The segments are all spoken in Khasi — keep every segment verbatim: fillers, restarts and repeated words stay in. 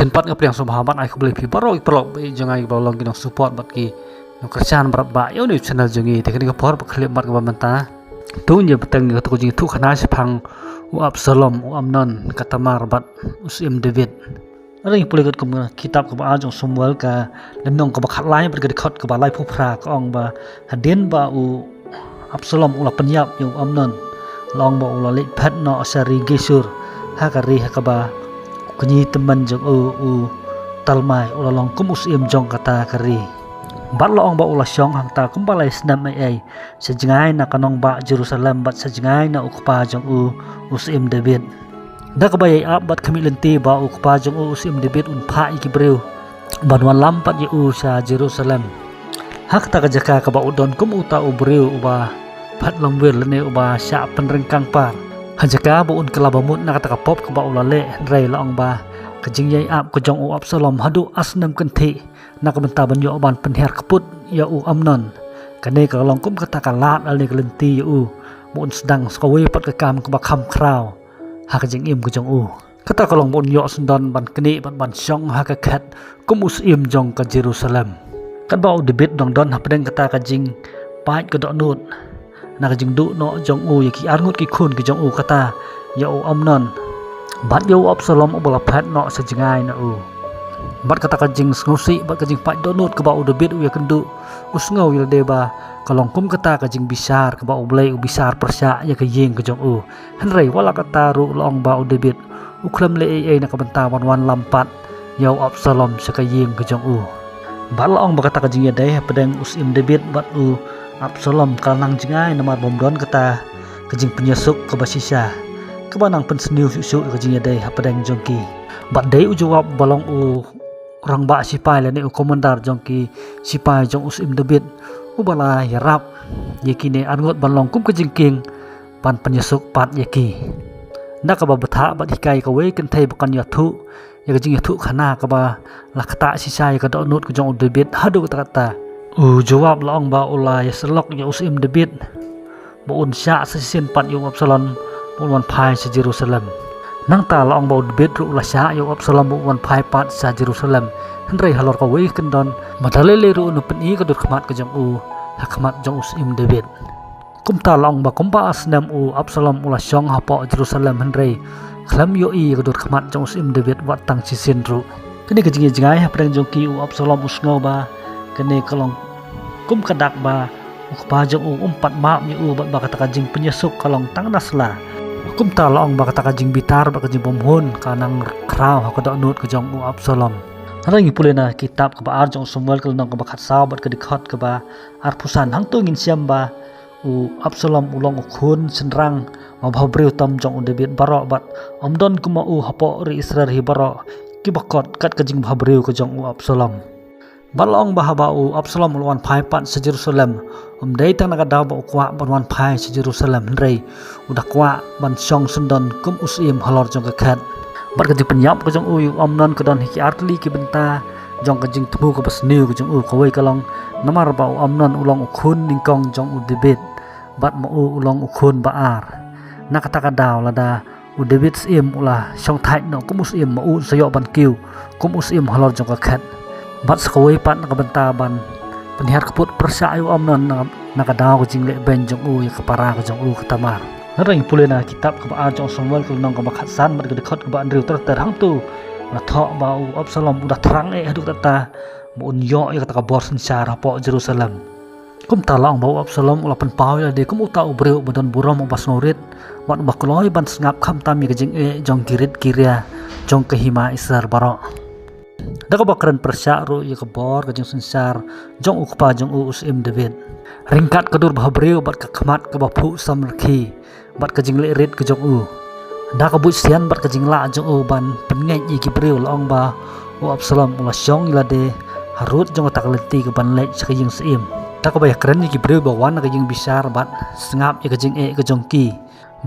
Kynpat nga pdiang sngewbha ban ai khublei phi baroh ki paralok ba ïeit jong nga kiba long ki nong support bad ki nong kyrshan bad ba ïa une u channel jong ngi. Te kane ka por ba khyllipmat kaba mynta to ngin ïa bteng ïa kato ka jingïathuhkhana shaphang u Absalom, u Amnon, ka Tamar bad u Syiem David. Hynrei ngi pule kum ka kitab kaba ar jong u Samuel ka lynnong kaba khatlai bad ka dkhot kaba laiphew phra ka ong ba hadien ba u Absalom u la pynïap ïa u Amnon, la ong ba u la leit phet noh sha ri Geshur, ha ka ri ha kaba u kñi tymmen jong u, u Talmai, u la long kum u syiem jong kata ka ri. Bad la ong ba u la shong hangta kumba lai snem ei ei, sha jngai na ka nongbah Jerusalem bad sha jngai na u kpa jong u, u Syiem David. Da kaba ïai ap bad khmih lynti ba u kpa jong u, u Syiem David, un phah ïa ki briew ban wanlam pat ïa u sha Jerusalem. Ha kata ka jaka kaba u don kum uta u briew uba phet lamwir lane uba shah pynryngkang par, ha jaka ba un kylla bamut na kata ka pop kaba u la leh, hynrei la ong ba ka jingïai ap ka jong u Absalom haduh ar snem kynthih na ka bynta ban ïoh ban pynhiar kput ïa u Amnon, kane ka long kum kata ka lad lane ka lynti ïa u ba un sdang sa kawei pat ka kam kaba kham khraw ha ka jingim ka jong u. Kata ka long ba un ïoh syndon ban knieh bad ban shong ha ka khet kum u syiem jong ka Jerusalem. Katba u David u dang don hapdeng kata ka jingpait ka dohnud na ka jingduh noh jong u ïa ki arngut ki khun ki jong u, kata ïa u Amnon bad ïa u Absalom uba la phet noh sha jngai na u. Bad kata ka jingsngewsih bad ka jingpait dohnud kaba u David u ïakynduh, u sngew ïa lade ba ka long kum kata ka jingbishar kaba U Blei u bishar pyrshah ïa ka ïing ka jong u. Hynrei wat la katta ruh, la ong ba u David u khlem leh ei ei na ka bynta ban wanlam pat ïa u Absalom sha ka ïing ka jong u. Bad la ong ba kata ka jingïadei hapdeng u Syiem David bad u Absalom ka la nang jngai namar bym don kata ka jingpynïasuk kaba shisha kaba nang pynsniew shuh shuh ïa ka jingïadei hapdeng jong ki. Bad dei u Joab ba long u rangbah sipai lane u komandar jong ki sipai jong u Syiem David uba la ïarap ïa kine arngut ban long kum ka jingkieng ban pynïasuk pat ïa ki. Na kaba bthah bad hikai kawei kynthei ba kan ïathuh ïa ka jingïathuhkhana kaba la ktah shisha ïa ka dohnud ka jong u David haduh katta katta, u Joab la ong ba u la ïasyllok ïa u Syiem David ba un shah sa shisien pat ïa u Absalom ba un wan phai sha Jerusalem. Nangta la ong ba u David ruh u la shah ïa u Absalom ba un wan phai pat sha Jerusalem. Hynrei halor kawei ka kyndon, ba da lei lei ruh un pyni ka dur khmat ka jong u ha khmat jong u Syiem David. Kumta la ong ba kumba ar snem u Absalom u la shong hapoh Jerusalem, hynrei khlem ïohi ïa ka dur khmat jong u Syiem David wat tang shisien ruh. Kane ka jingïajngai hapdeng jong ki, u Absalom u sngew ba kane ka long kum ka dak ba u kpa jong u um pat map ïa u bad ba kata ka jingpynïasuk ka long tang na sla. Kumta la ong ba kata ka jingbitar bad ka jingbymhun ka nang khraw ha ka dohnud ka jong u Absalom. Hynrei ngi pule na kitab kaba ar jong u Samuel ka lynnong kaba khatsaw bad ka dkhot kaba arphew san, hangto ngin shem ba u Absalom u long u khun shynrang ba bhabriew tam jong u David baroh bad ym don kum ma u hapoh ri Israel hi baroh kiba kot kat ka jingbhabriew ka jong u Absalom. Bad la ong ba haba u Absalom u la wan phai pat sha Jerusalem, ym dei tang na ka daw ba u kwah ban wan phai sha Jerusalem, hynrei u da kwah ban shong syndon kum u syiem halor jong ka khet. Bad ka jingpynïap ka jong u ïa u Amnon ka don ha ki artylli ki bynta jong ka jingthmu kaba sniew ka jong u. Kawei ka long namar ba u Amnon u long u khun nyngkong jong u David bad ma u u long u khun ba ar. Na kata ka daw lada u David syiem u la shong thait noh kum u syiem, ma u un sa ïoh ban kiew kum u syiem halor jong ka khet. Bad sa kawei pat na ka bynta ban pynhiar kput pyrshah ïa u Amnon na, na ka daw ka jingleh beiñ jong u ïa ka para ka jong u ka Tamar. Hynrei ngi pule na kitab kaba ar jong u Samuel ka lynnong kaba khatsan bad ka dkhot kaba hynriew ter ter, hangto la thoh ba u Absalom u da thrang eh haduh katta ba un ïoh ïa kata ka bor synshar hapoh Jerusalem. Kumta la ong ba u Absalom u la pynpaw ïa lade kum uta u briew uba don burom, uba sngewrit bad uba kloi ban sngap khamtam ïa ka jingeh jong ki rit ki ria jong ka hima Israel baroh. Da kaba kren pyrshah ruh ïa ka bor ka jingsynshar jong u kpa jong u, u Syiem David. Ryngkat ka dur bhabriew bad ka khmat kaba phuh samrkhie bad ka jingleh rit ka jong u, da ka buit sian bad ka jinglah jong u ban pynngeit ïa ki briew, la ong ba u Absalom u la shong ïa lade harud jong kata ka lynti kaban leit sha ka ïing syiem. Da kaba ïakren ïa ki briew ba wan na ka ïing bishar bad sngap ïa ka jingeh ka jong ki.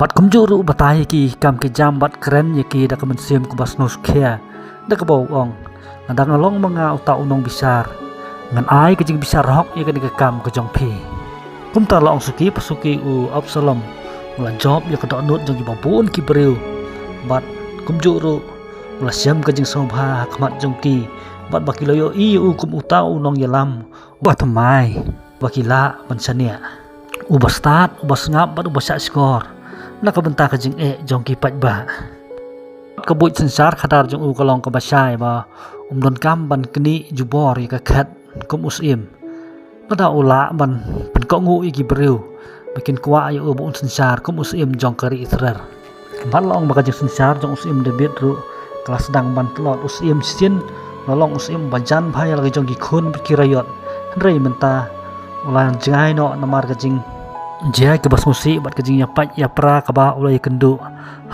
Bad kumjuh ruh batai ïa ki kam ki jam bad kren ïa ki da ka mynsiem kaba sngewsngewkhia, da kaba u ong, nga dang long ma nga uta u nongbishar, ngan ai ka jingbishar hok ïa kane ka kam ka jong phi. Kumta la ong suki pa suki u Absalom u la jop ïa ka dohnud jong kiba bun ki briew. Bad kumjuh ruh U la shem ka jingsngewbha ha khmat jong ki bad ba ki la ïohi ïa u kum uta u nongïalam uba thymmai, ba ki lah ban shaniah, uba stad, uba sngap bad uba shahshkor na ka bynta ka jingeh jong ki paidbah. Ka buit synshar khadar jong u ka long kaba shai ba um donkam ban knieh jubor ïa ka khet kum u syiem. Lada u lah ban pynkohnguh ïa ki briew ba kin kwah ïa u ba un synshar kum u syiem jong ka ri Israel. Bad la ong ba ka jingsynshar jong u syiem David ruh ka la sdang ban tlot. U syiem shisien u la long u syiem ba jan bha ïa la ki jong ki khun bad ki raiot. Hynrei mynta u la jngai noh namar ka jingjia kiba sngewsih bad ka jingïapait ïapra kaba u la ïakynduh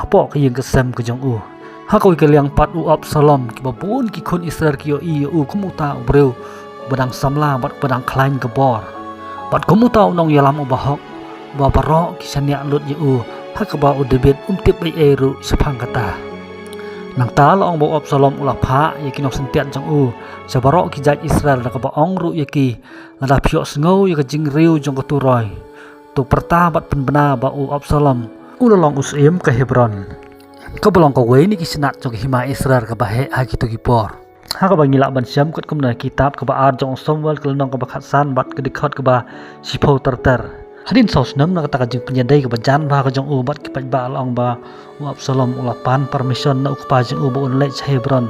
hapoh ka ïing ka sem ka jong u. Ha kawei ka liang pat u Absalom, kiba bun ki khun Israel ki ïohi ïa u kum uta u briew uba dang samla bad uba dang khlaiñ ka bor, bad kum uta u nongïalam uba hok, uba baroh ki shaniah lut ïa u, ha kaba u David um tip ei ei ruh shaphang kata. Nangta la ong ba u Absalom u la phah ïa ki nongsyntiat jong u sha baroh ki jait Israel, da kaba ong ruh ïa ki, lada phi ïohsngew ïa ka jingriew jong ka turoi, to pyrta bad pynbna ba u Absalom u la long u syiem ka Hebron, kaba long kawei na ki shnat jong ka hima Israel kaba heh ha kito ki por. Ha kaba ngi lah ban shem katkum na ka kitab kaba ar jong u Samuel, ka lynnong kaba khatsan bad ka dkhot kaba shiphew ter ter. Hadien saw snem na kata ka jingpynïadei kaba jan bha ka jong u bad ki paidbah, la ong ba u Absalom u la pan permission na u kpa jong u ba un leit sha Hebron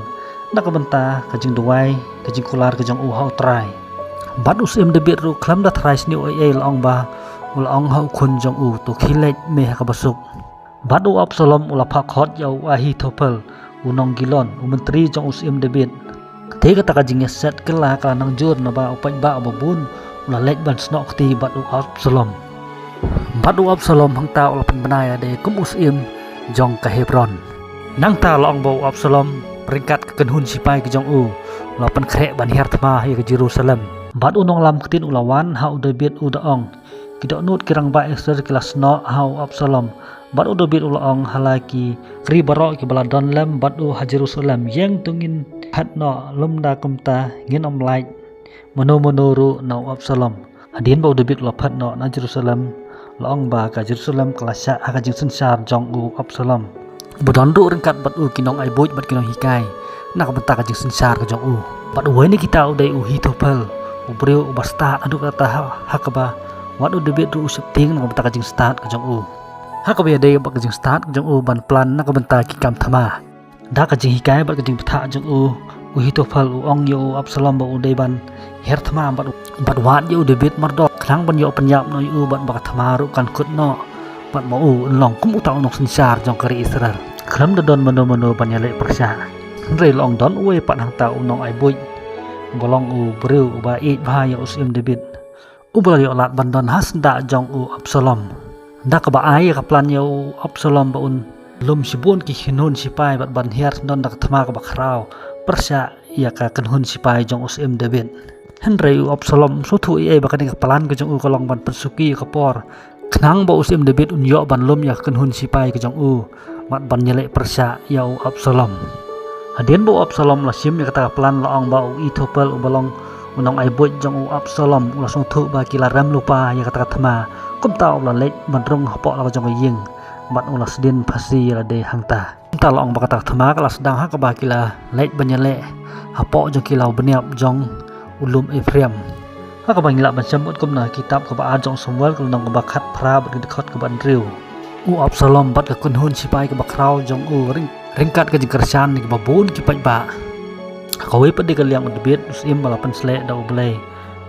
na ka bynta ka jingduwai, ka jingkular ka jong u ha U Trai. Bad u syiem David ruh khlem da tharai sniew ei ei, la ong ba u la ong ha u khun jong u, to khie leit me ha kaba suk. Bad u Absalom u la phah khot ïa u Ahithophel, u nong Gilo, u myntri jong u syiem David. Te kata ka jingïaset kylla ka la nang jur naba u paidbah uba bun u la leit ban snoh kti bad u Absalom. Bad u Absalom hangta u la pynbna ïa lade kum u syiem jong ka Hebron. Nangta la ong ba u Absalom, ryngkat ka kynhun sipai ka jong u, u la pynkhreh ban hiar thma ïa ka Jerusalem. Bad u nonglam ktien u la wan ha u David, u da ong, ki dohnud ki rangbah Israel ki la snoh ha u Absalom. Bad u David u la ong ha la ki ri baroh kiba la don lem bad u ha Jerusalem, ïeng to ngin phet noh, lymda kumta ngin ym lait mano mano ruh na u Absalom. Hadien ba u David u la phet noh na Jerusalem, la ong ba ka Jerusalem ka la shah ha ka jingsynshar jong u Absalom, uba don ruh ryngkat bad u ki nongaibuit bad ki nonghikai na ka bynta ka jingsynshar ka jong u. Bad uwei na kita u dei u Ahithophel, u briew uba stad haduh katta, ha, ha kaba wat u David ruh u sheptieng na ka bynta ka jingstad ka jong u. Ha kaba ïadei bad ka jingstad ka jong u ban plan na ka bynta ki kam thma, da ka jinghikai bad ka jingbthah jong u, u Ahithophel u ong ïa u Absalom ba u dei ban hiar thma bad, bad wad ïa u David mardor, khnang ban ïoh pynïap noh ïa u bad ba ka thma ruh kan kut noh, bad ba u un long kum uta u nongsynshar jong ka ri Israel, khlem da don mano mano ban ïaleh pyrshah. Hynrei la ong don uwei pat hangta u nongaibuit, uba long u briew uba ïeit bha ïa u syiem David, uba la ïoh lad ban don ha syndah jong u Absalom. Da kaba ai ïa ka plan ïa u Absalom ba un lum shibun ki kynhun sipai bad ban hiar syndon da ka thma kaba khraw pyrshah ïa ka kynhun sipai jong u syiem David. Hynrei u Absalom um sngewthuh ei ei ba kane ka plan ka jong u ka long ban pynsuki ïa ka por, khnang ba u syiem David un ïoh ban lum ïa ka kynhun sipai ka jong u bad ban ïaleh pyrshah ïa u Absalom. Hadien ba u Absalom u la shim ïa kata ka plan, la ong ba u Ahithophel uba long u nongaibuit jong u Absalom u la sngewthuh ba ki la rem lypa ïa kata ka thma, kumta u la leit ban rung hapoh la ka jong ka ïing bad u la sdien phasi ïa lade hangta. Kumta la ong ba kata ka thma ka la sdang ha kaba ki la leit ban ïaleh hapoh jong ki law bniap jong u lum Ephraim. Ha kaba ngi lah ban shem bad kum na ka kitab kaba ar jong u Samuel, ka lynnong kaba khatphra bad ka dkhot kaba hynriew. U Absalom bad ka kynhun sipai kaba khraw jong u ryng-, ryngkat ka jingkyrshan na kiba bun ki paidbah. Ha kawei pat de ka liang u David, u syiem ba la pynsleh da U Blei,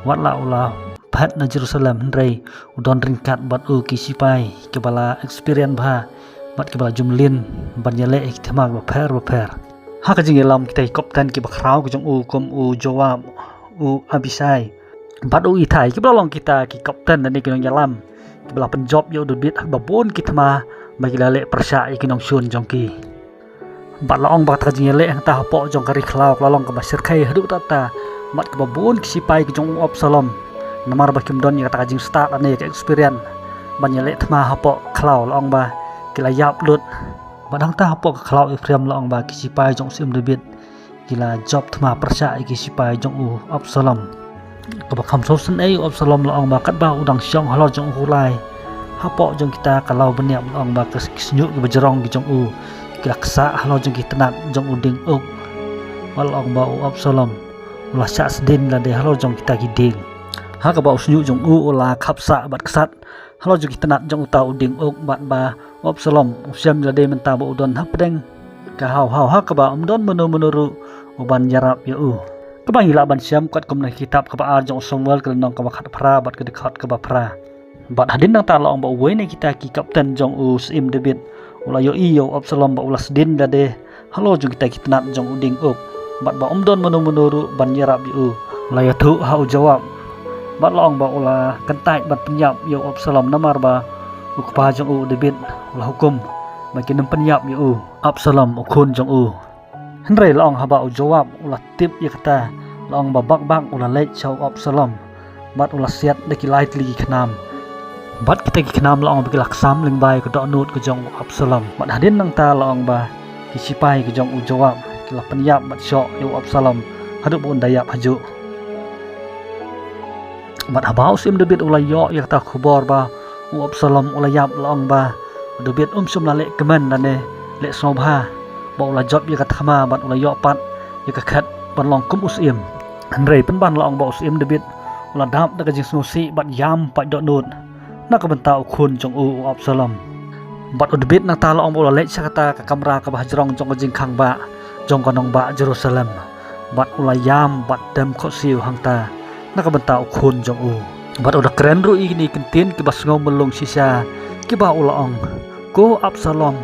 wat la u la phet na Jerusalem, hynrei u don ryngkat bad u ki sipai kiba la experience bha bad kiba la jumlien ban ïaleh ïa ki thma kiba pher bapher. Ha ka jingïalam kita ki kapten kiba khraw ka jong u kum u Joab, u Abishai bad u Itai, kiba la long kita ki kapten lane ki nongïalam kiba la pynjop ïa u David ha kaba bun ki thma ba ki la leh pyrshah ïa ki nongshun jong ki. Bad la ong ba kata ka jingïaleh hangta hapoh jong ka ri khlaw ka la long kaba shyrkhei haduh katta, bad kaba bun ki sipai ki jong u Absalom, namar ba kim don ïa kata ka jingstad lane ïa ka experience ban ïaleh thma hapoh khlaw, la ong ba ki la ïap lut. Bad hangta hapoh ka khlaw Ephraim, la ong ba ki sipai jong u syiem David ki la jop thma pyrshah ïa ki sipai jong u Absalom. Kaba kham sngewsynei, u Absalom la ong ba katba u dang shong halor jong u kulai hapoh jong kita ka law bniap, la ong ba ki shñiuh kiba jrong ki jong u ki la ksah halor jong ki tnat jong u dieng uk. Bad la ong ba u Absalom u la shah sdien lade halor jong kita ki dieng. Ha kaba u shñiuh jong u u la khap sah bad ksat halor jong ki tnat jong uta u dieng uk, bad ba u Absalom u shem lade mynta ba u don hapdeng ka haw haw, ha kaba um don mano mano ruh u ban ïarap ïa u. Kaba ngi lah ban shem katkum na kitab kaba ar jong u Samuel, ka lynnong kaba khatphra bad ka dkhot kaba phra. Bad hadien nangta la ong ba uwei na kita ki kapten jong u syiem David u la ïohi ïa u Absalom ba u la sdien lade halor jong kita ki tnat jong u dieng uk, bad ba um don mano mano ruh ban ïarap ïa u. U la ïathuh ha u Joab, bad la ong ba u la kyntait ban pynïap ïa u Absalom, namar ba u kpa jong u David u la hukum ba kin ym pynïap ïa u Absalom u khun jong u. Hynrei la ong haba u Joab u la tip ïa kata, la ong ba bak bak u la leit sha u Absalom, bad u la siat da ki lai tylli ki khnam. Bad kita ki khnam la ong ba ki la ksam lyngba ïa ka dohnud ka jong u Absalom. Bad hadien nangta la ong ba ki sipai ka jong u Joab ki la pynïap bad shoh ïa u Absalom haduh ba un da ïap hajuh. Bad haba u syiem David u la ïoh ïa kata khubor ba u Absalom u la ïap, la ong ba u David um shym la leh kmen lane leh sngewbha, ba u la jop ïa ka thma bad u la ïoh pat ïa ka khet ban long kum u syiem. Hynrei pynban la ong ba u syiem David u la dap da ka jingsngewsih bad ïam paid dohnud na ka bynta u khun jong u, u Absalom. Bad u David nangta la ong ba u la leit sha kata ka kamra kaba hajrong jong ka jingkhang bah jong ka nongbah Jerusalem, bad u la ïam bad dem khohsiew hangta na ka bynta u khun jong u. Bad u da kren ruh ïa kine ki kyntien kiba sngew myllung shisha, kiba u la ong: Ko Absalom,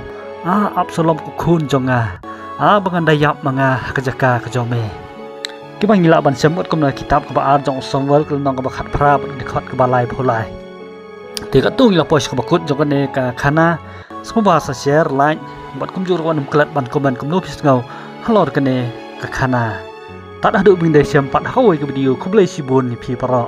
a Absalom ko khun jong nga, a ba ngan da ïap ma nga ha ka jaka ka jong me. Kiba ngi lah ban shem katkum na kitab kaba ar jong u Samuel, ka lynnong kaba khatphra bad ka dkhot kaba laiphew lai. Te katto ngi la poi sha kaba kut jong kane ka khana. Sngewbha sa share, like, bad kumjuh ruh wat nym klet ban comment kumno phi sngew halor kane ka khana. Tad haduh ban ïa shem pat ha kawei ka video, khublei shibun ïa phi baroh.